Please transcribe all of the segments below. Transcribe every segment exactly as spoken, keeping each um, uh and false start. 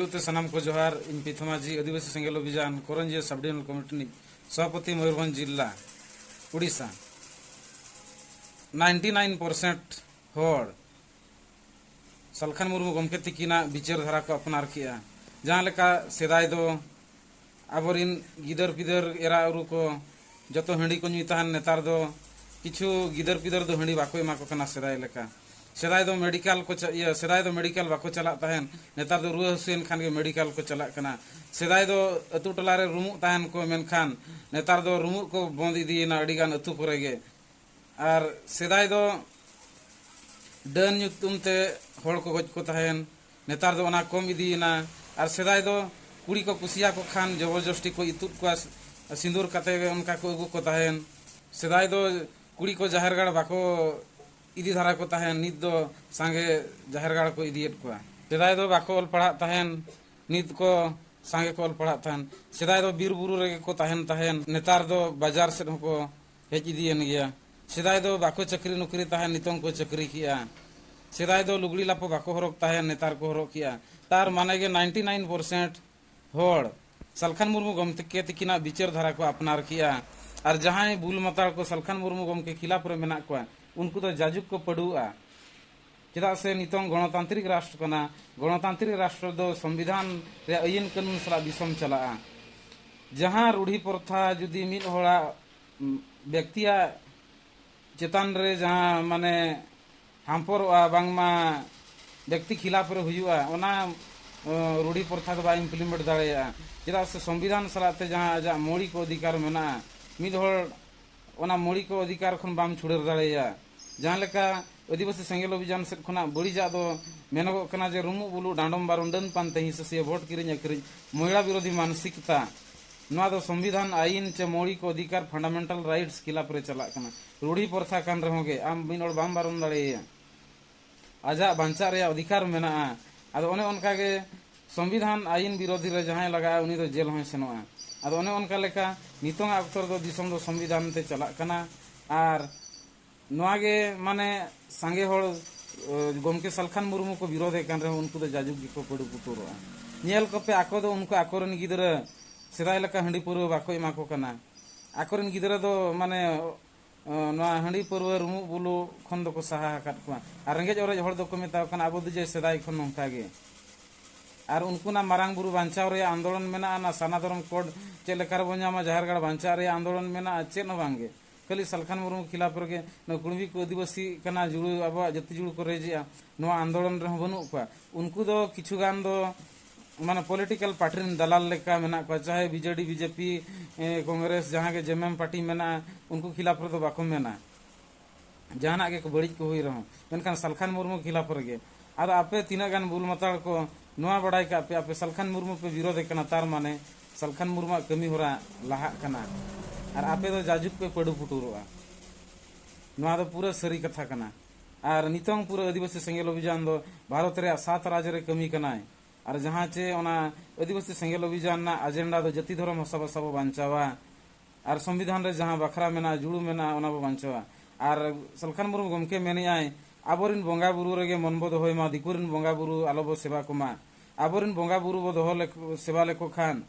ᱛᱮ ᱥᱟᱱᱟᱢ ᱠᱚ ᱡᱚᱦᱟᱨ᱾ ᱤᱧ ᱯᱤᱛᱷᱚ ᱢᱟᱹᱡᱷᱤ, ᱟᱹᱫᱤᱵᱟᱹᱥᱤ ᱥᱮᱸᱜᱮᱞ ᱚᱵᱷᱤᱡᱟᱱ ᱠᱚᱨᱚᱧᱡᱤᱭᱟᱹ ᱥᱟᱵ ᱰᱤᱵᱤᱡᱚᱱᱟᱞ ᱠᱚᱢᱤᱴᱤ ᱨᱤᱱᱤᱡ ᱥᱚᱵᱷᱟᱯᱚᱛᱤ, ᱢᱚᱭᱩᱨᱵᱷᱚᱸᱡᱽ ᱡᱤᱞᱟ, ᱩᱲᱤᱥᱥᱟ᱾ ᱱᱟᱭᱤᱱᱴᱤ ᱱᱟᱭᱤᱱ ᱯᱟᱨᱥᱮᱱᱴ ᱦᱚᱲ ᱥᱟᱞᱠᱷᱟᱱ ᱢᱩᱨᱢᱩ ᱜᱚᱢᱠᱮ ᱛᱤᱠᱤᱱᱟᱜ ᱵᱤᱪᱟᱹᱨ ᱫᱷᱟᱨᱟ ᱠᱚ ᱟᱯᱱᱟᱨ ᱠᱮᱜᱼᱟ᱾ ᱡᱟᱦᱟᱸ ᱞᱮᱠᱟ ᱥᱮᱫᱟᱭ ᱫᱚ ᱟᱵᱚᱨᱤᱱ ᱜᱤᱫᱟᱹᱨ ᱯᱤᱫᱟᱹᱨ ᱮᱨᱟ ᱩᱨᱩ ᱠᱚ ᱡᱚᱛᱚ ᱦᱟᱺᱰᱤ ᱠᱚ ᱧᱩᱭ ᱛᱟᱦᱮᱱ, ᱱᱮᱛᱟᱨ ᱫᱚ ᱠᱤᱪᱷᱩ ᱜᱤᱫᱟᱹᱨ ᱯᱤᱫᱟᱹᱨ ᱫᱚ ᱦᱟᱺᱰᱤ ᱵᱟᱠᱚ ᱮᱢᱟ ᱠᱚ ᱠᱟᱱᱟ ᱥᱮᱫᱟᱭ ᱞᱮᱠᱟ᱾ ᱥᱮᱫᱟᱭ ᱫᱚ ᱢᱮᱰᱤᱠᱟᱞ ᱠᱚ ᱪᱟ-, ᱤᱭᱟᱹ, ᱥᱮᱫᱟᱭ ᱫᱚ ᱢᱮᱰᱤᱠᱟᱞ ᱵᱟᱠᱚ ᱪᱟᱞᱟᱜ ᱛᱟᱦᱮᱱ, ᱱᱮᱛᱟᱨ ᱫᱚ ᱨᱩᱣᱟᱹ ᱦᱟᱹᱥᱩᱭᱮᱱ ᱠᱷᱟᱱ ᱜᱮ ᱢᱮᱰᱤᱠᱟᱞ ᱠᱚ ᱪᱟᱞᱟᱜ ᱠᱟᱱᱟ᱾ ᱥᱮᱫᱟᱭ ᱫᱚ ᱟᱹᱛᱩ ᱴᱚᱞᱟ ᱨᱮ ᱨᱩᱢᱩᱜ ᱛᱟᱦᱮᱱ ᱠᱚ, ᱢᱮᱱᱠᱷᱟᱱ ᱱᱮᱛᱟᱨ ᱫᱚ ᱨᱩᱢᱩᱜ ᱠᱚ ᱵᱚᱱᱫ ᱤᱫᱤᱭᱮᱱᱟ ᱟᱹᱰᱤ ᱜᱟᱱ ᱟᱹᱛᱩ ᱠᱚᱨᱮ ᱜᱮ᱾ ᱟᱨ ᱥᱮᱫᱟᱭ ᱫᱚ ᱰᱟᱹᱱ ᱧᱩᱛᱩᱢ ᱛᱮ ᱦᱚᱲ ᱠᱚ ᱜᱚᱡ ᱠᱚ ᱛᱟᱦᱮᱱ, ᱱᱮᱛᱟᱨ ᱫᱚ ᱚᱱᱟ ᱠᱚᱢ ᱤᱫᱤᱭᱮᱱᱟ᱾ ᱟᱨ ᱥᱮᱫᱟᱭ ᱫᱚ ᱠᱩᱲᱤ ᱠᱚ ᱠᱩᱥᱤᱭᱟᱠᱚ ᱠᱷᱟᱱ ᱡᱚᱵᱚᱨᱡᱚᱥᱴᱤ ᱠᱚ ᱤᱛᱩᱫ ᱠᱚᱣᱟ, ᱥᱤᱸᱫᱩᱨ ᱠᱟᱛᱮ ᱚᱱᱠᱟ ᱠᱚ ᱟᱹᱜᱩ ᱠᱚ ᱛᱟᱦᱮᱱ᱾ ᱥᱮᱫᱟᱭ ᱫᱚ ᱠᱩᱲᱤ ᱠᱚ ᱡᱟᱦᱮᱨ ᱜᱟᱲ ᱵᱟᱠᱚ ᱤᱫᱤ ᱫᱷᱟᱨᱟ ᱠᱚ ᱛᱟᱦᱮᱱ, ᱱᱤᱛ ᱫᱚ ᱥᱟᱸᱜᱮ ᱡᱟᱦᱮᱨ ᱜᱟᱲ ᱠᱚ ᱤᱫᱤᱭᱮᱫ ᱠᱚᱣᱟ᱾ ᱥᱮᱫᱟᱭ ᱫᱚ ᱵᱟᱠᱚ ᱚᱞ ᱯᱟᱲᱦᱟᱜ ᱛᱟᱦᱮᱱ, ᱱᱤᱛ ᱠᱚ ᱥᱟᱸᱜᱮ ᱠᱚ ᱚᱞ ᱯᱟᱲᱦᱟᱜ ᱛᱟᱦᱮᱱ᱾ ᱥᱮᱫᱟᱭ ᱫᱚ ᱵᱤᱨ ᱵᱩᱨᱩ ᱨᱮᱜᱮ ᱠᱚ ᱛᱟᱦᱮᱱ ᱛᱟᱦᱮᱱ, ᱱᱮᱛᱟᱨ ᱫᱚ ᱵᱟᱡᱟᱨ ᱥᱮᱫ ᱦᱚᱸᱠᱚ ᱦᱮᱡ ᱤᱫᱤᱭᱮᱱ ᱜᱮᱭᱟ᱾ ᱥᱮᱫᱟᱭ ᱫᱚ ᱵᱟᱠᱚ ᱪᱟᱹᱠᱨᱤ ᱱᱚᱠᱨᱤ ᱛᱟᱦᱮᱱ, ᱱᱤᱛᱚᱝ ᱠᱚ ᱪᱟᱹᱠᱨᱤ ᱠᱮᱜᱼᱟ᱾ ᱥᱮᱫᱟᱭ ᱫᱚ ᱞᱩᱜᱽᱲᱤ ᱞᱟᱯᱚ ᱵᱟᱠᱚ ᱦᱚᱨᱚᱜ ᱛᱟᱦᱮᱱ, ᱱᱮᱛᱟᱨ ᱠᱚ ᱦᱚᱨᱚᱜ ᱠᱮᱜᱼᱟ᱾ ᱛᱟᱨ ᱢᱟᱱᱮ ᱜᱮ ᱱᱟᱭᱤᱱᱴᱤ ᱱᱟᱭᱤᱱ ᱯᱟᱨᱥᱮᱱᱴ ᱦᱚᱲ ᱥᱟᱞᱠᱷᱟᱱ ᱢᱩᱨᱢᱩ ᱜᱚᱢᱠᱮ ᱛᱤᱠᱤᱱᱟᱜ ᱵᱤᱪᱟᱹᱨ ᱫᱷᱟᱨᱟ ᱠᱚ ᱟᱯᱱᱟᱨ ᱠᱮᱜᱼᱟ᱾ ᱟᱨ ᱡᱟᱦᱟᱸᱭ ᱵᱩᱞ ᱢᱟᱛᱟᱲ ᱠᱚ ᱥᱟᱞᱠᱷᱟᱱ ᱢᱩᱨᱢᱩ ᱜᱚᱢᱠᱮ ᱠᱷᱤᱞᱟᱯ ᱨᱮ ᱢᱮᱱᱟᱜ ᱠᱚᱣᱟ, ᱩᱱᱠᱩ ᱫᱚ ᱡᱟᱡᱩᱜᱽ ᱠᱚ ᱯᱟᱹᱰᱩᱣᱟᱹᱜᱼᱟ᱾ ᱪᱮᱫᱟᱜ ᱥᱮ ᱱᱤᱛᱚᱝ ᱜᱚᱱᱚᱛᱟᱱᱛᱨᱤᱠ ᱨᱟᱥᱴᱨ ᱠᱟᱱᱟ᱾ ᱜᱚᱱᱚᱛᱟᱱᱛᱨᱤᱠ ᱨᱟᱥᱴᱨ ᱫᱚ ᱥᱚᱝᱵᱤᱫᱷᱟᱱ ᱨᱮᱭᱟᱜ ᱟᱹᱭᱤᱱ ᱠᱟᱹᱱᱩᱱ ᱥᱟᱞᱟᱜ ᱫᱤᱥᱚᱢ ᱪᱟᱞᱟᱜᱼᱟ᱾ ᱡᱟᱦᱟᱸ ᱨᱩᱰᱷᱤ ᱯᱨᱚᱛᱷᱟ ᱡᱩᱫᱤ ᱢᱤᱫ ᱦᱚᱲᱟᱜ, ᱩᱢ, ᱵᱮᱠᱛᱤᱭᱟᱜ ᱪᱮᱛᱟᱱ ᱨᱮ ᱡᱟᱦᱟᱸ, ᱢᱟᱱᱮ, ᱦᱟᱢᱯᱚᱨᱚᱜᱼᱟ, ᱵᱟᱝᱢᱟ ᱵᱮᱠᱛᱤ ᱠᱷᱤᱞᱟᱯ ᱨᱮ ᱦᱩᱭᱩᱜᱼᱟ, ᱚᱱᱟ, ᱚ, ᱨᱩᱰᱷᱤ ᱯᱨᱚᱛᱷᱟ ᱫᱚ ᱵᱟᱭ implement ᱫᱟᱲᱮᱭᱟᱜᱼᱟ᱾ ᱪᱮᱫᱟᱜ ᱥᱮ ᱥᱚᱝᱵᱤᱫᱷᱟᱱ ᱥᱟᱞᱟᱜ ᱛᱮ ᱡᱟᱦᱟᱸ ᱟᱡᱟᱜ ᱢᱳᱣᱞᱤᱠ ᱚᱫᱷᱤᱠᱟᱨ ᱢᱮᱱᱟᱜᱼᱟ, ᱢᱤᱫ ᱦᱚᱲ ᱚᱱᱟ ᱢᱳᱣᱞᱤᱠ ᱚᱫᱷᱤᱠᱟᱨ ᱠᱷᱚᱱ ᱵᱟᱢ ᱪᱷᱩᱰᱟᱹᱨ ᱫᱟᱲᱮᱭᱟᱜᱼᱟ᱾ ᱡᱟᱦᱟᱸ ᱞᱮᱠᱟ ᱟᱹᱫᱤᱵᱟᱹᱥᱤ ᱥᱮᱸᱜᱮᱞ ᱚᱵᱷᱤᱡᱟᱱ ᱥᱮᱫ ᱠᱷᱚᱱᱟᱜ ᱵᱟᱹᱲᱤᱡᱟᱜ ᱫᱚ ᱢᱮᱱᱚᱜᱚᱜ ᱠᱟᱱᱟ ᱡᱮ ᱨᱩᱢᱩᱜ ᱵᱩᱞᱩᱜ, ᱰᱟᱸᱰᱚᱢ ᱵᱟᱨᱚᱱ, ᱰᱟᱹᱱ ᱯᱟᱱᱛᱮ, ᱦᱤᱸᱥᱟᱹ ᱥᱩᱭᱟᱹ, ᱵᱷᱳᱴ ᱠᱤᱨᱤᱧ ᱟᱹᱠᱷᱨᱤᱧ, ᱢᱚᱦᱤᱞᱟ ᱵᱤᱨᱳᱫᱷᱤ ᱢᱟᱱᱥᱤᱠᱛᱟ, ᱱᱚᱣᱟ ᱫᱚ ᱥᱚᱝᱵᱤᱫᱷᱟᱱ ᱟᱭᱤᱱ ᱪᱮ ᱢᱳᱣᱞᱤᱠ ᱚᱫᱷᱤᱠᱟᱨ, ᱯᱷᱟᱱᱰᱟᱢᱮᱱᱴᱟᱞ ᱨᱟᱭᱤᱴᱥ ᱠᱷᱤᱞᱟᱯ ᱨᱮ ᱪᱟᱞᱟᱜ ᱠᱟᱱᱟ᱾ ᱨᱩᱰᱷᱤ ᱯᱨᱚᱛᱷᱟ ᱠᱟᱱ ᱨᱮᱦᱚᱸ ᱜᱮ ᱟᱢ ᱢᱤᱫ ᱦᱚᱲ ᱵᱟᱢ ᱵᱟᱨᱚᱱ ᱫᱟᱲᱮᱭᱟᱭᱟ᱾ ᱟᱡᱟᱜ ᱵᱟᱧᱪᱟᱜ ᱨᱮᱭᱟᱜ ᱚᱫᱷᱤᱠᱟᱨ ᱢᱮᱱᱟᱜᱼᱟ᱾ ᱟᱫᱚ ᱚᱱᱮ ᱚᱱᱠᱟ ᱜᱮ ᱥᱚᱝᱵᱤᱫᱷᱟᱱ ᱟᱭᱤᱱ ᱵᱤᱨᱳᱫᱷᱤ ᱨᱮ ᱡᱟᱦᱟᱸᱭ ᱞᱟᱜᱟᱜᱼᱟ, ᱩᱱᱤ ᱫᱚ ᱡᱮᱞ ᱦᱚᱸᱭ ᱥᱮᱱᱚᱜᱼᱟ᱾ ᱟᱫᱚ ᱚᱱᱮ ᱚᱱᱠᱟ ᱞᱮᱠᱟ ᱱᱤᱛᱚᱝᱟᱜ ᱚᱠᱛᱚ ᱨᱮᱫᱚ ᱫᱤᱥᱚᱢ ᱫᱚ ᱥᱚᱝᱵᱤᱫᱷᱟᱱ ᱛᱮ ᱪᱟᱞᱟᱜ ᱠᱟᱱᱟ᱾ ᱟᱨ ᱱᱚᱣᱟ ᱜᱮ, ᱢᱟᱱᱮ, ᱥᱟᱸᱜᱮ ᱦᱚᱲ ᱜᱚᱢᱠᱮ ᱥᱟᱞᱠᱷᱟᱱ ᱢᱩᱨᱢᱩ ᱠᱚ ᱵᱤᱨᱳᱫᱷᱮᱫ ᱠᱟᱱ ᱨᱮᱦᱚᱸ, ᱩᱱᱠᱩ ᱫᱚ ᱡᱟᱡᱩᱜᱽ ᱜᱮᱠᱚ ᱯᱟᱹᱰᱩ ᱯᱩᱴᱩᱨᱚᱜᱼᱟ᱾ ᱧᱮᱞ ᱠᱚᱯᱮ, ᱟᱠᱚ ᱫᱚ ᱩᱱᱠᱩ ᱟᱠᱚᱨᱮᱱ ᱜᱤᱫᱽᱨᱟᱹ ᱥᱮᱫᱟᱭ ᱞᱮᱠᱟ ᱦᱟᱺᱰᱤ ᱯᱟᱹᱣᱨᱟᱹ ᱵᱟᱠᱚ ᱮᱢᱟ ᱠᱚ ᱠᱟᱱᱟ᱾ ᱟᱠᱚᱨᱮᱱ ᱜᱤᱫᱽᱨᱟᱹ ᱫᱚ ᱢᱟᱱᱮ ᱱᱚᱣᱟ ᱦᱟᱺᱰᱤ ᱯᱟᱹᱣᱨᱟᱹ ᱨᱩᱢᱩᱜ ᱵᱩᱞᱩᱜ ᱠᱷᱚᱱ ᱫᱚᱠᱚ ᱥᱟᱦᱟ ᱟᱠᱟᱫ ᱠᱚᱣᱟ᱾ ᱟᱨ ᱨᱮᱸᱜᱮᱡ ᱚᱨᱮᱡ ᱦᱚᱲ ᱫᱚᱠᱚ ᱢᱮᱛᱟ ᱠᱚ ᱠᱟᱱᱟ, ᱟᱵᱚ ᱫᱚ ᱡᱮ ᱥᱮᱫᱟᱭ ᱠᱷᱚᱱ ᱱᱚᱝᱠᱟ ᱜᱮ᱾ ᱟᱨ ᱩᱱᱠᱩᱱᱟᱜ ᱢᱟᱨᱟᱝ ᱵᱩᱨᱩ ᱵᱟᱧᱪᱟᱣ ᱨᱮᱭᱟᱜ ᱟᱱᱫᱳᱞᱚᱱ ᱢᱮᱱᱟᱜᱼᱟ, ᱚᱱᱟ ᱥᱟᱨᱱᱟ ᱫᱷᱚᱨᱚᱢ ᱠᱳᱰ ᱪᱮᱫ ᱞᱮᱠᱟ ᱨᱮᱵᱚᱱ ᱧᱟᱢᱟ, ᱡᱟᱦᱮᱨ ᱜᱟᱲ ᱵᱟᱧᱪᱟᱜ ᱨᱮᱭᱟᱜ ᱟᱱᱫᱳᱞᱚᱱ ᱢᱮᱱᱟᱜᱼᱟ, ᱪᱮᱫ ᱦᱚᱸ ᱵᱟᱝᱜᱮ᱾ ᱠᱷᱟᱹᱞᱤ ᱥᱟᱞᱠᱷᱟᱱ ᱢᱩᱨᱢᱩ ᱠᱷᱤᱞᱟᱯ ᱨᱮᱜᱮ ᱱᱩᱠᱩ ᱠᱩᱲᱢᱤ ᱠᱚ ᱟᱹᱫᱤᱵᱟᱹᱥᱤ ᱠᱟᱱᱟ, ᱡᱩᱲᱩ ᱟᱵᱚᱣᱟᱜ ᱡᱟᱹᱛᱤ ᱡᱩᱲᱩ ᱠᱚ ᱨᱮᱡᱮᱜᱼᱟ, ᱱᱚᱣᱟ ᱟᱱᱫᱳᱞᱚᱱ ᱨᱮᱦᱚᱸ ᱵᱟᱹᱱᱩᱜ ᱠᱚᱣᱟ᱾ ᱩᱱᱠᱩ ᱫᱚ ᱠᱤᱪᱷᱩ ᱜᱟᱱ ᱫᱚ ᱢᱟᱱᱮ ᱯᱚᱞᱤᱴᱤᱠᱟᱞ ᱯᱟᱨᱴᱤ ᱨᱮᱱ ᱫᱟᱞᱟᱞ ᱞᱮᱠᱟ ᱢᱮᱱᱟᱜ ᱠᱚᱣᱟ, ᱪᱟᱦᱮ ᱵᱤᱡᱮᱰᱤ, ᱵᱤᱡᱮᱯᱤ, ᱮ, ᱠᱚᱝᱜᱨᱮᱥ, ᱡᱟᱦᱟᱸ ᱜᱮ ᱡᱮᱢᱮᱢ ᱯᱟᱨᱴᱤ ᱢᱮᱱᱟᱜᱼᱟ, ᱩᱱᱠᱩ ᱠᱷᱤᱞᱟᱯ ᱨᱮᱫᱚ ᱵᱟᱠᱚ ᱢᱮᱱᱟ᱾ ᱡᱟᱦᱟᱱᱟᱜ ᱜᱮ ᱵᱟᱹᱲᱤᱡ ᱠᱚ ᱦᱩᱭ ᱨᱮᱦᱚᱸ, ᱢᱮᱱᱠᱷᱟᱱ ᱥᱟᱞᱠᱷᱟᱱ ᱢᱩᱨᱢᱩ ᱠᱷᱤᱞᱟᱯ ᱨᱮᱜᱮ᱾ ᱟᱫᱚ ᱟᱯᱮ ᱛᱤᱱᱟᱹᱜ ᱜᱟᱱ ᱵᱩᱞ ᱢᱟᱛᱟᱲ ᱠᱚ, ᱱᱚᱣᱟ ᱵᱟᱲᱟᱭ ᱠᱟᱜ ᱯᱮ, ᱟᱯᱮ ᱥᱟᱞᱠᱷᱟᱱ ᱢᱩᱨᱢᱩ ᱯᱮ ᱵᱤᱨᱳᱫᱷᱮ ᱠᱟᱱᱟ, ᱛᱟᱨ ᱢᱟᱱᱮ ᱥᱟᱞᱠᱷᱟᱱ ᱢᱩᱨᱢᱩᱣᱟᱜ ᱠᱟᱹᱢᱤ ᱦᱚᱨᱟ ᱞᱟᱦᱟᱜ ᱠᱟᱱᱟ᱾ ᱟᱨ ᱟᱯᱮ ᱫᱚ ᱡᱟᱡᱩᱜᱽ ᱯᱮ ᱯᱟᱹᱰᱩ ᱯᱩᱴᱩᱨᱚᱜᱼᱟ᱾ ᱱᱚᱣᱟ ᱫᱚ ᱯᱩᱨᱟᱹ ᱥᱟᱹᱨᱤ ᱠᱟᱛᱷᱟ ᱠᱟᱱᱟ᱾ ᱟᱨ ᱱᱤᱛᱚᱝ ᱯᱩᱨᱟᱹ ᱟᱹᱫᱤᱵᱟᱹᱥᱤ ᱥᱮᱸᱜᱮᱞ ᱚᱵᱷᱤᱡᱟᱱ ᱫᱚ ᱵᱷᱟᱨᱚᱛ ᱨᱮᱭᱟᱜ ᱥᱟᱛ ᱨᱟᱡᱽ ᱨᱮ ᱠᱟᱹᱢᱤ ᱠᱟᱱᱟᱭ᱾ ᱟᱨ ᱡᱟᱦᱟᱸ ᱪᱮ ᱚᱱᱟ ᱟᱹᱫᱤᱵᱟᱹᱥᱤ ᱥᱮᱸᱜᱮᱞ ᱚᱵᱷᱤᱡᱟᱱ ᱨᱮᱱᱟᱜ ᱟᱡᱮᱱᱰᱟ ᱫᱚ ᱡᱟᱹᱛᱤ ᱫᱷᱚᱨᱚᱢ ᱵᱷᱟᱥᱟ ᱵᱷᱟᱥᱟ ᱵᱚ ᱵᱟᱧᱪᱟᱣᱟ, ᱟᱨ ᱥᱚᱝᱵᱤᱫᱷᱟᱱ ᱨᱮ ᱡᱟᱦᱟᱸ ᱵᱟᱠᱷᱨᱟ ᱢᱮᱱᱟᱜᱼᱟ, ᱡᱩᱲᱩ ᱢᱮᱱᱟᱜᱼᱟ, ᱚᱱᱟ ᱵᱚ ᱵᱟᱧᱪᱟᱣᱟ᱾ ᱟᱨ ᱥᱟᱞᱠᱷᱟᱱ ᱢᱩᱨᱢᱩ ᱜᱚᱢᱠᱮ ᱢᱮᱱᱮᱜᱼᱟᱭ, ᱟᱵᱚᱨᱮᱱ ᱵᱚᱸᱜᱟ ᱵᱩᱨᱩ ᱨᱮᱜᱮ ᱢᱚᱱ ᱵᱚ ᱫᱚᱦᱚᱭ ᱢᱟ, ᱫᱤᱠᱩ ᱨᱮᱱ ᱵᱚᱸᱜᱟ ᱵᱩᱨᱩ ᱟᱞᱚ ᱵᱚ ᱥᱮᱵᱟ ᱠᱚᱢᱟ᱾ ᱟᱵᱚᱨᱮᱱ ᱵᱚᱸᱜᱟ ᱵᱩᱨᱩ ᱵᱚ ᱫᱚᱦᱚ ᱞᱮᱠᱚ, ᱥᱮᱵᱟ ᱞᱮᱠᱚ ᱠᱷᱟᱱ,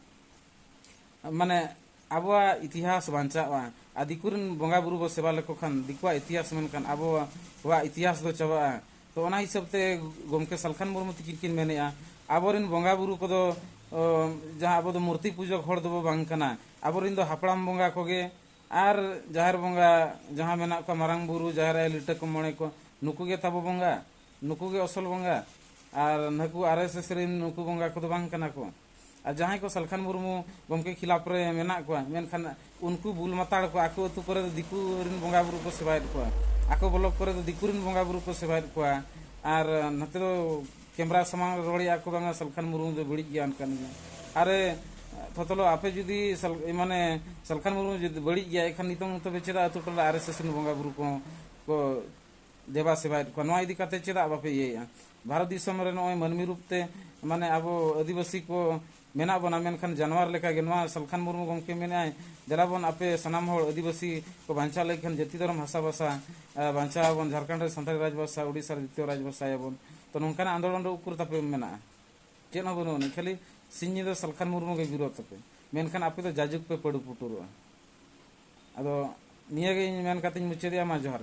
ᱢᱟᱱᱮ, ᱟᱵᱚᱣᱟᱜ ᱤᱛᱤᱦᱟᱥ ᱵᱟᱧᱪᱟᱜᱼᱟ᱾ ᱟᱨ ᱫᱤᱠᱩ ᱨᱮᱱ ᱵᱚᱸᱜᱟ ᱵᱩᱨᱩ ᱵᱚ ᱥᱮᱵᱟ ᱞᱮᱠᱚ ᱠᱷᱟᱱ, ᱫᱤᱠᱩᱣᱟᱜ ᱤᱛᱤᱦᱟᱥ ᱢᱮᱱᱠᱷᱟᱱ ᱟᱵᱚᱣᱟᱜ ᱤᱛᱤᱦᱟᱥ ᱫᱚ ᱪᱟᱵᱟᱜᱼᱟ᱾ ᱛᱚ, ᱚᱱᱟ ᱦᱤᱥᱟᱹᱵ ᱛᱮ ᱜᱚᱢᱠᱮ ᱥᱟᱞᱠᱷᱟᱱ ᱢᱩᱨᱢᱩ ᱛᱤᱠᱤᱱ ᱠᱤᱱ ᱢᱮᱱᱮᱜᱼᱟ, ᱟᱵᱚᱨᱮᱱ ᱵᱚᱸᱜᱟ ᱵᱩᱨᱩ ᱠᱚᱫᱚ, ᱚ, ᱡᱟᱦᱟᱸ ᱟᱵᱚ ᱫᱚ ᱢᱩᱨᱛᱤ ᱯᱩᱡᱚᱠ ᱦᱚᱲ ᱫᱚᱵᱚ ᱵᱟᱝ ᱠᱟᱱᱟ᱾ ᱟᱵᱚᱨᱮᱱ ᱫᱚ ᱦᱟᱯᱲᱟᱢ ᱵᱚᱸᱜᱟ ᱠᱚᱜᱮ ᱟᱨ ᱡᱟᱦᱮᱨ ᱵᱚᱸᱜᱟ ᱡᱟᱦᱟᱸ ᱢᱮᱱᱟᱜ ᱠᱚᱣᱟ, ᱢᱟᱨᱟᱝ ᱵᱩᱨᱩ, ᱡᱟᱦᱮᱨ ᱟᱭᱳ, ᱞᱤᱴᱟᱹ ᱠᱚ, ᱢᱚᱬᱮ ᱠᱚ, ᱱᱩᱠᱩ ᱜᱮ ᱛᱟᱵᱚ ᱵᱚᱸᱜᱟ, ᱱᱩᱠᱩ ᱜᱮ ᱟᱥᱚᱞ ᱵᱚᱸᱜᱟ᱾ ᱟᱨ ᱱᱩᱠᱩ ᱟᱨ ᱮᱥ ᱮᱥ ᱨᱮᱱ ᱱᱩᱠᱩ ᱵᱚᱸᱜᱟ ᱠᱚᱫᱚ ᱵᱟᱝ ᱠᱟᱱᱟ ᱠᱚ᱾ ᱟᱨ ᱡᱟᱦᱟᱸᱭ ᱠᱚ ᱥᱟᱞᱠᱷᱟᱱ ᱢᱩᱨᱢᱩ ᱜᱚᱢᱠᱮ ᱠᱷᱤᱞᱟᱯ ᱨᱮ ᱢᱮᱱᱟᱜ ᱠᱚᱣᱟ, ᱢᱮᱱᱠᱷᱟᱱ ᱩᱱᱠᱩ ᱵᱩᱞ ᱢᱟᱛᱟᱲ ᱠᱚ ᱟᱠᱚ ᱟᱹᱛᱩ ᱠᱚᱨᱮ ᱫᱚ ᱫᱤᱠᱩ ᱨᱮᱱ ᱵᱚᱸᱜᱟ ᱵᱩᱨᱩ ᱠᱚ ᱥᱮᱵᱟᱭᱮᱫ ᱠᱚᱣᱟ, ᱟᱠᱚ ᱵᱞᱚᱠ ᱠᱚᱨᱮ ᱫᱚ ᱫᱤᱠᱩ ᱨᱮᱱ ᱵᱚᱸᱜᱟ ᱵᱩᱨᱩ ᱠᱚ ᱥᱮᱵᱟᱭᱮᱫ ᱠᱚᱣᱟ᱾ ᱟᱨ ᱱᱚᱛᱮ ᱫᱚ ᱠᱮᱢᱨᱟ ᱥᱟᱢᱟᱝ ᱨᱮ ᱨᱚᱲᱮᱫᱼᱟ ᱠᱚ, ᱵᱟᱝᱟ ᱥᱟᱞᱠᱷᱟᱱ ᱢᱩᱨᱢᱩ ᱫᱚ ᱵᱟᱹᱲᱤᱡ ᱜᱮᱭᱟ, ᱚᱱᱠᱟᱱ ᱜᱮᱭᱟ᱾ ᱟᱨᱮ ᱛᱷᱚᱛᱚᱞᱚ, ᱟᱯᱮ ᱡᱩᱫᱤ ᱥᱟᱞ-, ᱢᱟᱱᱮ ᱥᱟᱞᱠᱷᱟᱱ ᱢᱩᱨᱢᱩ ᱡᱩᱫᱤ ᱵᱟᱹᱲᱤᱡ ᱜᱮᱭᱟ, ᱮᱱᱠᱷᱟᱱ ᱱᱤᱛᱚᱝ ᱛᱚᱵᱮ ᱪᱮᱫᱟᱜ ᱟᱹᱛᱩ ᱴᱚᱞᱟ ᱟᱨ ᱮᱥ ᱮᱥ ᱨᱮᱱ ᱵᱚᱸᱜᱟ ᱵᱩᱨᱩ ᱠᱚᱦᱚᱸ ᱠᱚ ᱫᱮᱵᱟ ᱥᱮᱵᱟᱭᱮᱫ ᱠᱚᱣᱟ᱾ ᱱᱚᱣᱟ ᱤᱫᱤ ᱠᱟᱛᱮ ᱪᱮᱫᱟᱜ ᱵᱟᱯᱮ ᱤᱭᱟᱹᱭᱮᱫᱼᱟ? ᱵᱷᱟᱨᱚᱛ ᱫᱤᱥᱚᱢ ᱨᱮ ᱱᱚᱜᱼᱚᱭ ᱢᱟᱹᱱᱢᱤ ᱨᱩᱯ ᱛᱮ, ᱢᱟᱱᱮ, ᱟᱵᱚ ᱟᱹᱫᱤᱵᱟᱹᱥᱤ ᱠᱚ ᱢᱮᱱᱟᱜ ᱵᱚᱱᱟ, ᱢᱮᱱᱠᱷᱟᱱ ᱡᱟᱱᱣᱟᱨ ᱞᱮᱠᱟᱜᱮ᱾ ᱱᱚᱣᱟ ᱥᱟᱞᱠᱷᱟᱱ ᱢᱩᱨᱢᱩ ᱜᱚᱢᱠᱮ ᱢᱮᱱᱮᱫᱼᱟᱭ, "ᱫᱮᱞᱟ ᱵᱚᱱ, ᱟᱯᱮ ᱥᱟᱱᱟᱢ ᱦᱚᱲ ᱟᱹᱫᱤᱵᱟᱹᱥᱤ ᱠᱚ ᱵᱟᱧᱪᱟᱣ ᱞᱟᱹᱜᱤᱫ ᱠᱷᱟᱱ ᱡᱟᱹᱛᱤ ᱫᱷᱚᱨᱚᱢ ᱦᱟᱥᱟ ᱵᱷᱟᱥᱟ, ᱟᱨ ᱵᱟᱧᱪᱟᱣ ᱟᱵᱚᱱ, ᱡᱷᱟᱲᱠᱷᱚᱸᱰ ᱨᱮ ᱥᱟᱱᱛᱟᱲᱤ ᱨᱟᱡᱽ ᱵᱷᱟᱥᱟ, ᱩᱰᱤᱥᱟ ᱨᱮ ᱫᱤᱛᱤᱭᱚ ᱨᱟᱡᱽ ᱵᱷᱟᱥᱟᱭᱟᱵᱚᱱ᱾" ᱛᱚ, ᱱᱚᱝᱠᱟᱱᱟᱜ ᱟᱱᱫᱳᱞᱚᱱ ᱨᱮ ᱩᱠᱩᱨ ᱛᱟᱯᱮ ᱢᱮᱱᱟᱜᱼᱟ? ᱪᱮᱫ ᱦᱚᱸ ᱵᱟᱹᱱᱩᱜ ᱟᱹᱱᱤᱡ, ᱠᱷᱟᱹᱞᱤ ᱥᱤᱧ ᱧᱤᱫᱟᱹ ᱥᱟᱞᱠᱷᱟᱱ ᱢᱩᱨᱢᱩ ᱜᱮ ᱵᱤᱨᱳᱫ ᱛᱟᱯᱮ, ᱢᱮᱱᱠᱷᱟᱱ ᱟᱯᱮ ᱫᱚ ᱡᱟᱡᱩᱜᱽ ᱯᱮ ᱯᱟᱹᱰᱩ ᱯᱩᱴᱩᱨᱚᱜᱼᱟ᱾ ᱟᱫᱚ ᱱᱤᱭᱟᱹ ᱜᱮ ᱤᱧ ᱢᱮᱱ ᱠᱟᱛᱮᱧ ᱢᱩᱪᱟᱹᱫᱮᱜᱼᱟ᱾ ᱢᱟ ᱡᱚᱦᱟᱨ᱾